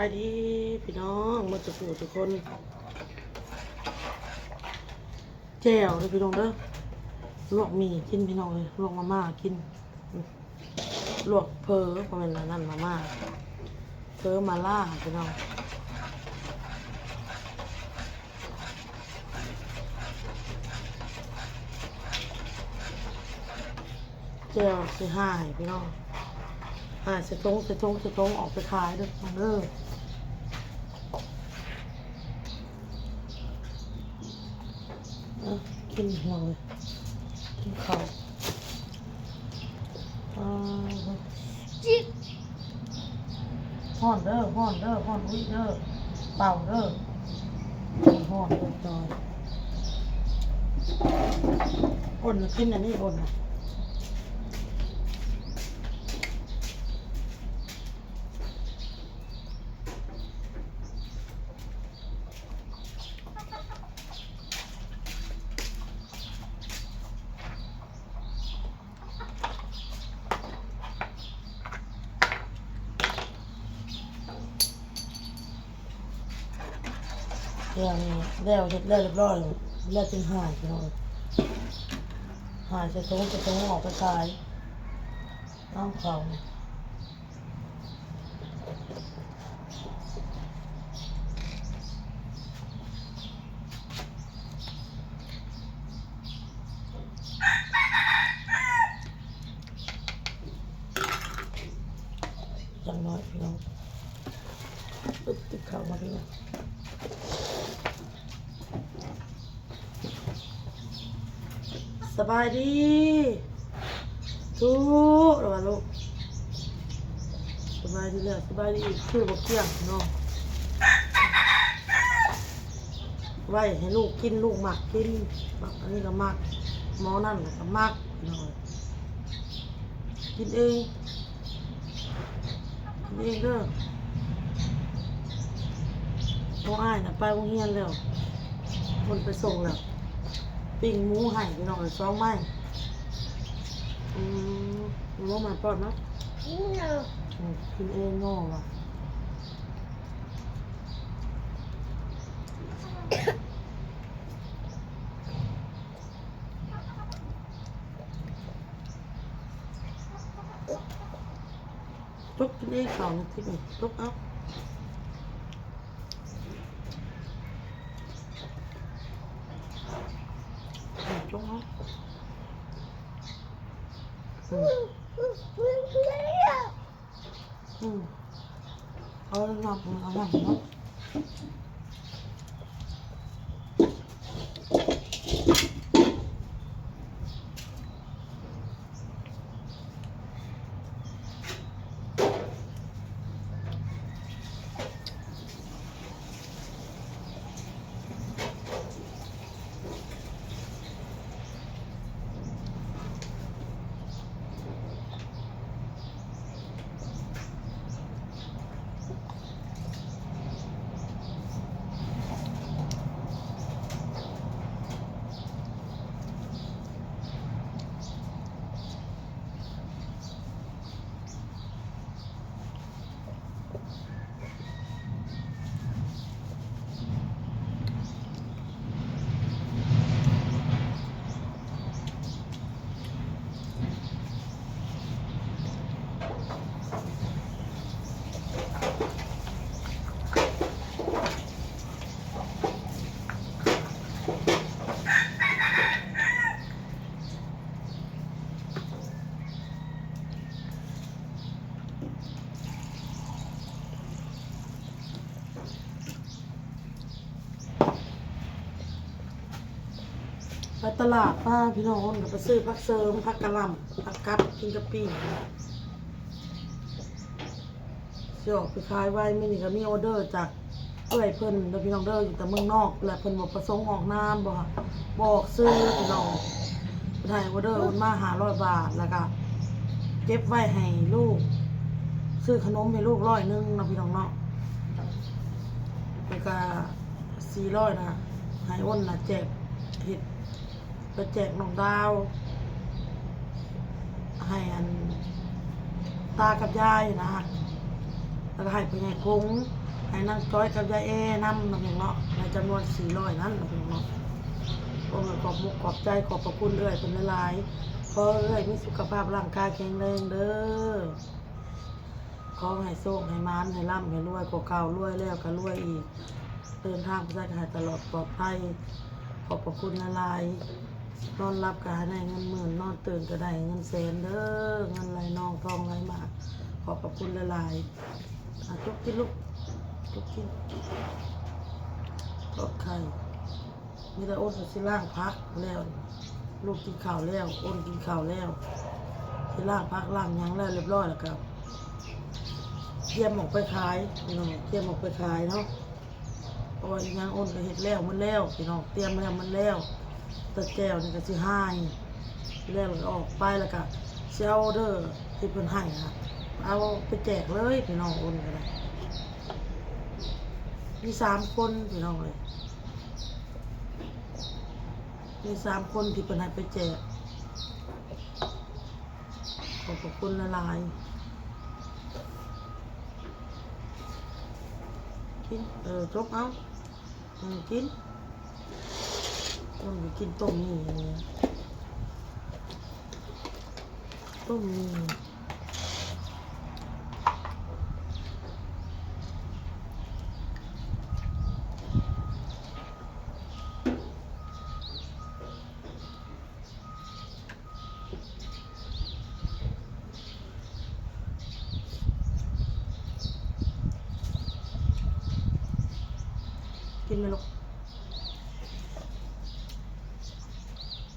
ສະບາຍດີພີ່ນ້ອງໝົດທຸກຜູ້ທຸກຄົນ. ແຈ່ວເດີພີ່ນ້ອງເດີ ລວກໝີ່ກິນພີ່ນ້ອງເອີຍ ລວກມາມ່າກິນ ລວກເຝີ ບໍ່ແມ່ນອັນນັ້ນ ມາມ່າ ເຝີມາລ່າພີ່ນ້ອງ. ແຈ່ວຊິຫາຍພີ່ນ້ອງ ຫາຍໃສ່ຖົງ ໃສ່ຖົງ ໃສ່ຖົງ ອອກໄປຂາຍເດີພີ່ນ້ອງເດີ ເອີ ກິນພີ່ນ້ອງເອີຍ ກິນເຂົ້າ. ອ່າ ຈິກ ຮ້ອນເດີ ຮ້ອນເດີ ຮ້ອນອຸ້ຍເດີ ເປົ່າເດີ ຮ້ອນເດີຈອຍ. ອົນກິນອັນນີ້ ອົນນະ. ແລ້ວນີ້ ແລ້ວເຮັດແລ້ວຮຽບຮ້ອຍ ແລ້ວຈຶ່ງຫາຍພີ່ນ້ອງ ຫາຍໃສ່ຖົງ ໃສ່ຖົງ ເອົາອອກໄປຂາຍ ເອົາເຂົ້າ. ຢ່າງໜ້ອຍພີ່ນ້ອງ ຕຶບ ຕິດເຂົ້າມາພີ່ນ້ອງ. ສະບາຍດີ ທຸກ ລະວ່າລູກ ສະບາຍດີແລ້ວ ສະບາຍດີອີກ ຄືບໍ່ກ້ຽງເນາະ ໄວ້ໃຫ້ລູກກິນ ລູກມັກກິນ ອັນນີ້ກໍມັກ ໝໍນັ້ນກໍມັກ ກິນເອງ. ເອງເດີ ໂອ້ ອ້າຍນະໄປໂຮງຮຽນແລ້ວ ຄົນໄປສົ່ງແລ້ວ ປີ້ງໝູໃຫ້ພີ່ນ້ອງ ສອງໄມ້. ອືມ ໝູມາປ້ອນເນາະ ກິນເອງເນາະວ່າ. ຕົກກິນເອງເຂົ້ານີ້ ຕິດນີ້ຕົກເອົາ ຕົກເອົາ ອືມ ອືມ ເອົານ້ຳ ເອົານ້ຳເນາະ. ໄປຕະຫຼາດມາພີ່ນ້ອງ ກໍໄປຊື້ຜັກເສີມ ຜັກກະຫຼ່ຳ ຜັກກັດ ກິນກັບປີ້ງ ຊິອອກໄປຂາຍໄວ. ມື້ນີ້ກໍມີອໍເດີຈາກເອື້ອຍເພິ່ນເດີພີ່ນ້ອງເດີ ຢູ່ແຕ່ເມືອງນອກ ແລະເພິ່ນບໍ່ປະສົງອອກນາມ ບໍ່ ບໍ່ອອກຊື່ພີ່ນ້ອງ ເພິ່ນໃຫ້ອໍເດີໂອນມາຫ້າຮ້ອຍບາດ ແລ້ວກໍເກັບໄວ້ໃຫ້ລູກ ຊື້ຂະໜົມໃຫ້ລູກຮ້ອຍໜຶ່ງເນາະ ພີ່ນ້ອງເນາະ ແລ້ວກໍສີ່ຮ້ອຍນະ ໃຫ້ອ້ນນະແຈກ ເຮັດ ໄປແຈກນ້ອງດາວ ໃຫ້ອັນຕາກັບຍາຍນະ ແລ້ວກໍໃຫ້ພໍ່ໃຫຍ່ຄົງ ໃຫ້ນາງຈ້ອຍກັບຍາຍແອນຳເນາະພີ່ນ້ອງເນາະ ໃນຈຳນວນສີ່ຮ້ອຍນັ້ນເນາະພີ່ນ້ອງເນາະ. ໂອ້ຍ ຂອບມຸກຂອບໃຈ ຂອບພະຄຸນເອື້ອຍເພິ່ນຫຼາຍໆ. ຂໍເອື້ອຍມີສຸຂະພາບຮ່າງກາຍແຂງແຮງເດີ. ຂໍໃຫ້ໂຊກໃຫ້ໝານ ໃຫ້ລ່ຳໃຫ້ລວຍກວ່າເກົ່າ ລວຍແລ້ວກໍລວຍອີກ ເດີນທາງໄປໃສກໍໃຫ້ຕະຫຼອດປອດໄພ. ຂອບພະຄຸນຫຼາຍໆ. ນອນຫຼັບກໍໃຫ້ໄດ້ເງິນໝື່ນ ນອນຕື່ນກໍໄດ້ເງິນແສນເດີ ເງິນໄຫຼນອງທອງໄຫຼມາ. ຂອບພະຄຸນຫຼາຍໆ. ອາ ຈົກກິນລູກ ຈົກກິນ ທອດໄຂ່. ມີແຕ່ອົນຊິລ້າງຜັກແລ້ວ ລູກກິນເຂົ້າແລ້ວ ອົນກິນເຂົ້າແລ້ວ ຊິລ້າງຜັກລ້າງຫຍັງແລ້ວຮຽບຮ້ອຍ ແລ້ວກໍກຽມອອກໄປຂາຍພີ່ນ້ອງ ກຽມອອກໄປຂາຍເນາະ. ເພາະວ່າອີຫຍັງອົນກໍເຮັດແລ້ວໝົດແລ້ວພີ່ນ້ອງ ຕຽມແລ້ວໝົດແລ້ວ ແຕ່ແຈ່ວນີ້ກໍຊິຫາຍແລ້ວ ແລ້ວກໍອອກໄປ ແລ້ວກໍຊິເອົາເດີທີ່ເພິ່ນໃຫ້ຫັ້ນ ເອົາໄປແຈກເລີຍພີ່ນ້ອງ. ອົນກໍໄດ້ ມີສາມຄົນພີ່ນ້ອງເອີຍ ມີສາມຄົນທີ່ເພິ່ນໃຫ້ໄປແຈກ. ຂອບພະຄຸນຫຼາຍໆ. ກິນ ເອີ ຈົກເອົາ ເອີ ກິນ. ຄົນໄປກິນຕົ້ມໝີ່ ຕົ້ມໝີ່. ກິນໄໝລູກ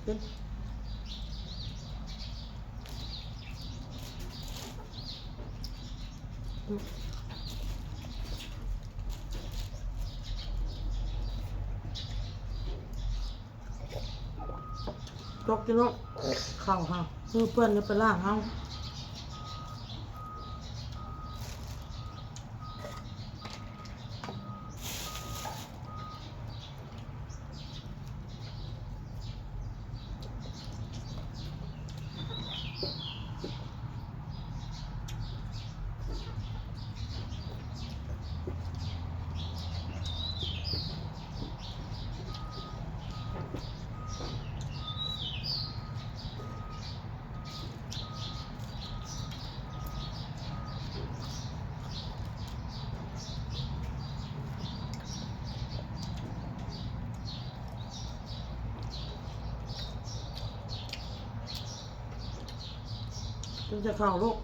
ກິນ. ຈົກກິນໂລດ ເຂົ້າຫາ ມືເປື້ອນແລ້ວໄປລ້າງເອົາ. ຈຶ່ງຈະເຂົ້າລູກ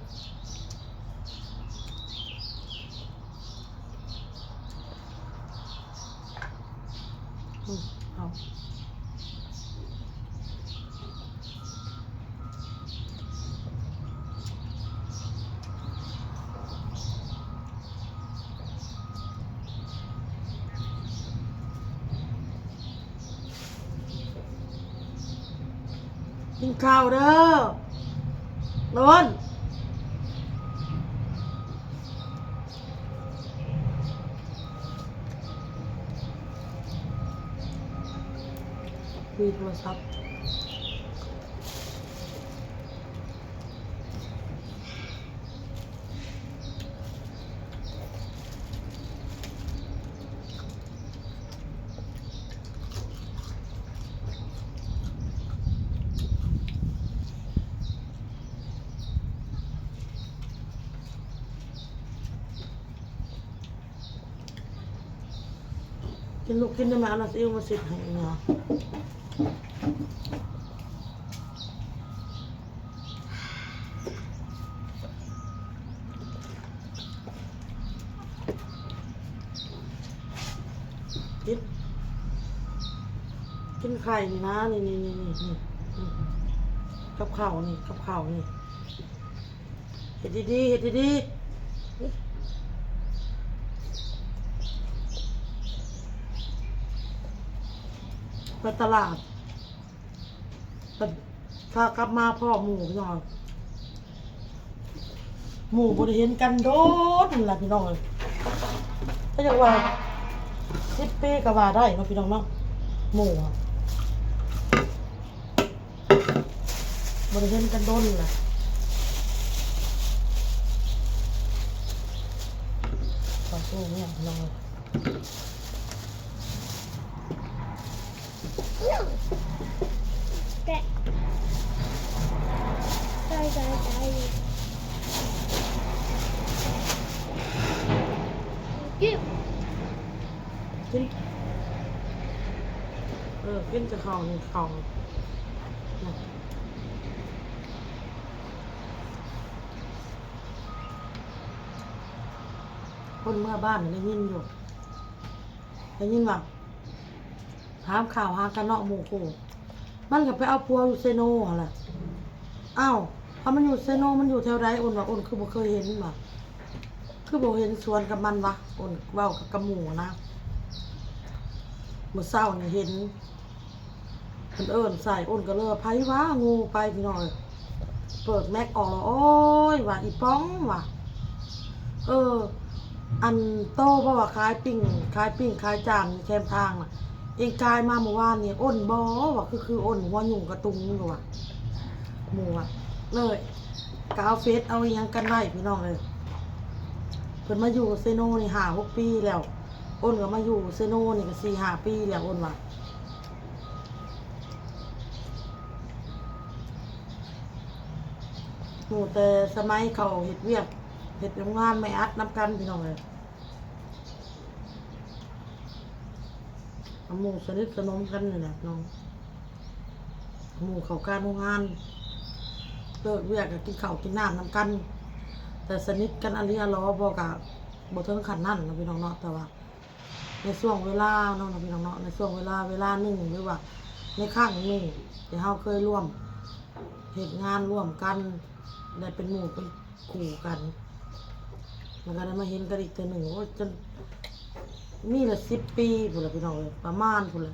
ອືມ ເອົາ. ກິນເຂົ້າເດີ ໂດນ. ຄຸຍໂທລະສັບ. ກິນລູກກິນໄດ້ໄໝ ເອົານ້ຳຊີອິ້ວມາຊິດໃຫ້ອີ່ຫຍັງ. ກິນ ກິນໄຂ່ນີ້ນະ ນີ້ໆໆໆ ນີ້ ນີ້ ນີ້ ກັບເຂົ້ານີ້ ກັບເຂົ້ານີ້. ເຮັດດີໆ ເຮັດດີໆ ໄປຕະຫຼາດ ແຕ່ຖ້າກັບມາພໍ້ໝູ່ພີ່ນ້ອງ ໝູ່ບໍ່ໄດ້ເຫັນກັນດົນລະພີ່ນ້ອງເອີຍ ກໍຢາກວ່າສິບປີກໍວ່າໄດ້ເນາະພີ່ນ້ອງເນາະ ໝູ່ ບໍ່ໄດ້ເຫັນກັນດົນລະ ຂໍຊິ ໂອ້ຍ ນ້ອງ ກິນ ເອີ ກິນແຕ່ເຂົ້າ ນີ້ເຂົ້າ ຄົນເມືອບ້ານໄດ້ຍິນຢູ່ ໄດ້ຍິນວ່າ ຖາມຂ່າວຫາກັນເນາະ ໝູ່ຄູ່ ມັນກໍໄປເອົາຜົວຢູ່ເຊໂນຫັ້ນລະ. ອ້າວ ຖ້າມັນຢູ່ເຊໂນ ມັນຢູ່ແຖວໃດ? ອ້ນວ່າ ອ້ນຄືບໍ່ເຄີຍເຫັນ ວ່າ ຄືບໍ່ເຫັນສວນກັບມັນວະ? ອ້ນເວົ້າກັບໝູ່ນະ ມື້ເຊົ້ານີ້ເຫັນ ເພິ່ນເອີ້ນໃສ່ ອ້ນກໍເລີຍວ່າ ໃຜວະ? ໂງ່ໄປ ພີ່ນ້ອງເອີຍ ເປີດແມັກອອກແລ້ວ ໂອ້ຍ ວ່າ ອີ່ປອງ ວ່າ ເອີ ອັນໂຕບໍ່ວ່າຂາຍປີ້ງ ຂາຍປີ້ງຂາຍຈ້າງຢູ່ແຄມທາງນະ ເອງກາຍມາມື້ວານນີ້ ອ້ນບໍ່ ວ່າ ຄື ຄືອ້ນຫົວຫຍຸ້ງກະຕຸງຢູ່ ວ່າ ໝູ່ວ່າ ເລີຍກໍເອົາເຟສເອົາອີ່ຫຍັງກັນໄວ້ ພີ່ນ້ອງເອີຍ. ເພິ່ນມາຢູ່ເຊໂນນີ້ຫ້າຫົກປີແລ້ວ ອ້ນກໍມາຢູ່ເຊໂນນີ້ກໍສີ່ຫ້າປີແລ້ວ ອ້ນວ່າ. ຮູ້ແຕ່ສະໄໝເຂົາເຮັດວຽກເຮັດໂຮງງານໄມ້ອັດນຳກັນ ພີ່ນ້ອງເອີຍ. ໝູ່ສະໜິດສະໜົມກັນນີ້ແຫຼະເນາະ ໝູ່ເຂົ້າການໂຮງງານ ເລີກວຽກກໍກິນເຂົ້າກິນນ້ຳນຳກັນ ແຕ່ສະໜິດກັນອີ່ຫຼີອີ່ຫຼໍບໍ່ ກໍບໍ່ເຖິງຂັ້ນນັ້ນເນາະ ພີ່ນ້ອງເນາະ. ແຕ່ວ່າ ໃນຊ່ວງເວລາເນາະ ພີ່ນ້ອງເນາະ ໃນຊ່ວງເວລາ ເວລາໜຶ່ງ ຫຼືວ່າໃນຄັ້ງໜຶ່ງ ທີ່ເຮົາເຄີຍຮ່ວມເຮັດງານຮ່ວມກັນ ໄດ້ເປັນໝູ່ເປັນຄູ່ກັນ ແລ້ວກໍໄດ້ມາເຫັນກັນອີກເທື່ອໜຶ່ງ ໂອ້ຍ ຈົນມີລະສິບປີພຸ້ນລະ ພີ່ນ້ອງເອີຍ ປະມານພຸ້ນລະ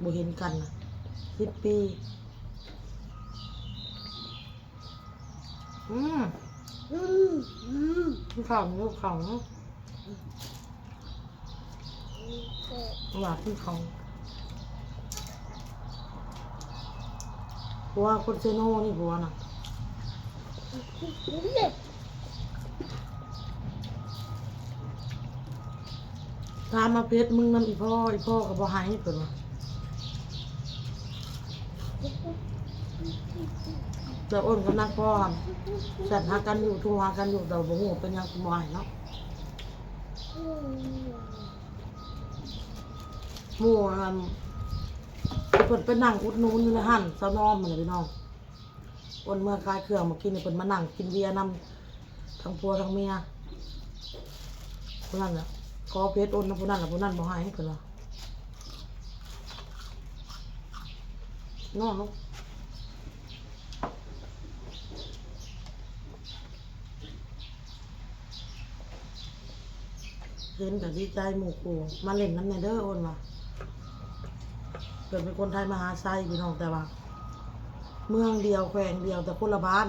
ບໍ່ເຫັນກັນນະ ສິບປີ. ອືມ ອືມ ອືມ ກິນເຂົ້າ ຫິວເຂົ້າ ຫຼານກິນເຂົ້າ ຜົວຄົນເຊໂນນີ້ ຜົວນະ. ຖາມວ່າເພັດມຶງນຳອີ່ພໍ່ ອີ່ພໍ່ກໍບໍ່ໃຫ້ ເພິ່ນວ່າ. ແຕ່ອ້ນກັບນາງພໍ່ຫັ້ນ ແຊັດຫາກັນຢູ່ ໂທຫາກັນຢູ່ ແຕ່ວ່າບໍ່ຮູ້ເປັນຫຍັງເພິ່ນບໍ່ໃຫ້ເນາະ. ໝູ່ ອັນ ເພິ່ນໄປນັ່ງອຸດໜູນຢູ່ໃນຮ້ານສາວນອມຫັ້ນແຫຼະ ພີ່ນ້ອງ. ອ້ນເມືອຂາຍເຄື່ອງ ເມື່ອກີ້ນີ້ເພິ່ນມານັ່ງກິນເບຍນຳ ທັງຜົວທັງເມຍ. ຜູ້ນັ້ນນະ ຂໍເພັດອ້ນນຳຜູ້ນັ້ນ ແລ້ວຜູ້ນັ້ນບໍ່ໃຫ້ ເພິ່ນວ່າ. ນອນເນາະ ເຫັນກໍດີໃຈ ໝູ່ຄູ່ມາຫຼິ້ນນຳແດ່ເດີ ອ້ນວ່າ. ເກີດເປັນຄົນໄທມະຫາໄຊ ພີ່ນ້ອງ ແຕ່ວ່າເມືອງດຽວ ແຂວງດຽວ ແຕ່ຄົນລະບ້ານ.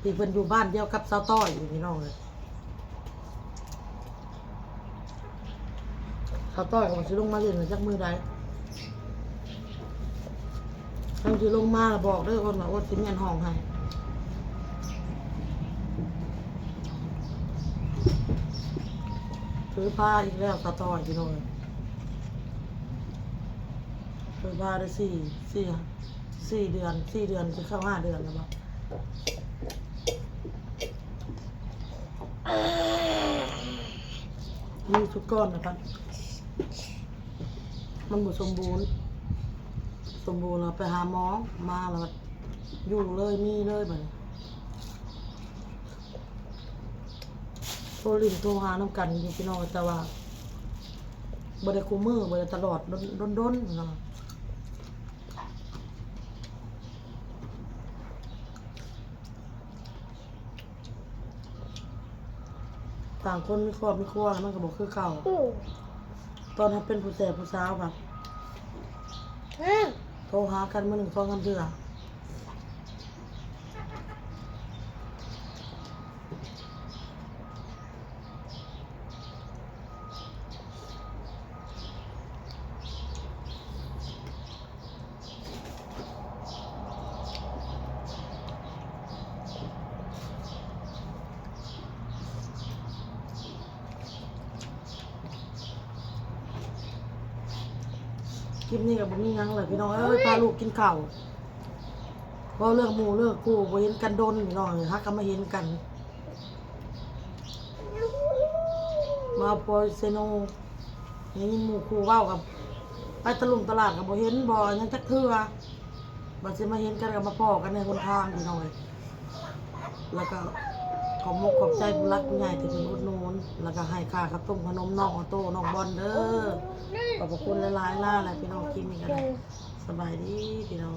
ທີ່ເພິ່ນຢູ່ບ້ານດຽວກັບສາວຕ້ອຍນີ້ ພີ່ນ້ອງເອີຍ. ສາວຕ້ອຍກໍວ່າຊິລົງມາຫຼິ້ນ ຈັກມື້ໃດ ຄັນຊິລົງມາລະບອກເດີ ອ້ນວ່າ ໂອ້ນຊິແມ່ນຫ້ອງໃຫ້. ຖືພາອີກແລ້ວ ສາວຕ້ອຍ ພີ່ນ້ອງເອີຍ. ເພິ່ນວ່າໄດ້ສີ່ ສີ່ ສີ່ເດືອນ ສີ່ເດືອນ ຊິເຂົ້າຫ້າເດືອນແລ້ວບໍ່. ມີຊຸດກ່ອນນະ ມັນບໍ່ສົມບູນ ສົມບູນແລ້ວໄປຫາໝໍ ມາແລ້ວຢູ່ເລີຍ ມີເລີຍບາດນີ້. ໂທຫຼິ້ນໂທຫານຳກັນຢູ່ ພີ່ນ້ອງ ແຕ່ວ່າບໍ່ໄດ້ຄູ່ມື້ ບໍ່ໄດ້ຕະຫຼອດ ດົນໆ ເນາະ. ຕ່າງຄົນມີຄອບມີຄົວ ມັນກໍບໍ່ຄືເກົ່າ. ຕອນເຮົາເປັນຜູ້ແສຜູ້ສາວ ແບບ ໂທຫາກັນມື້ໜຶ່ງສອງສາມເທື່ອ. คลิปนี้ก็บ่มีหยังเลยพี่น้องเอ้ย พาลูกกินข้าว เว้าเรื่องหมู่เรื่องคู่ บ่เห็นกันโดนพี่น้องเอ้ย หากะมาเห็นกัน มาพอเซโน ได้ยินหมู่คู่เว้ากับ ไปตะลุงตลาดก็บ่เห็น บ่หยังจักเทื่อ บัดสิมาเห็นกันก็มาพ้อกันในหนทางพี่น้องเอ้ย แล้วก็ขอบมกขอบใจผู้หลักผู้ใหญ่ที่เพิ่นอุดหนุน แล้วก็ให้ค่าข้าวต้มขนมน้องออโต้น้องบอลเด้อ ขอบพระคุณหลายๆ หลายๆ พี่น้อง คลิปนี้ก็ได้ สบายดีพี่น้อง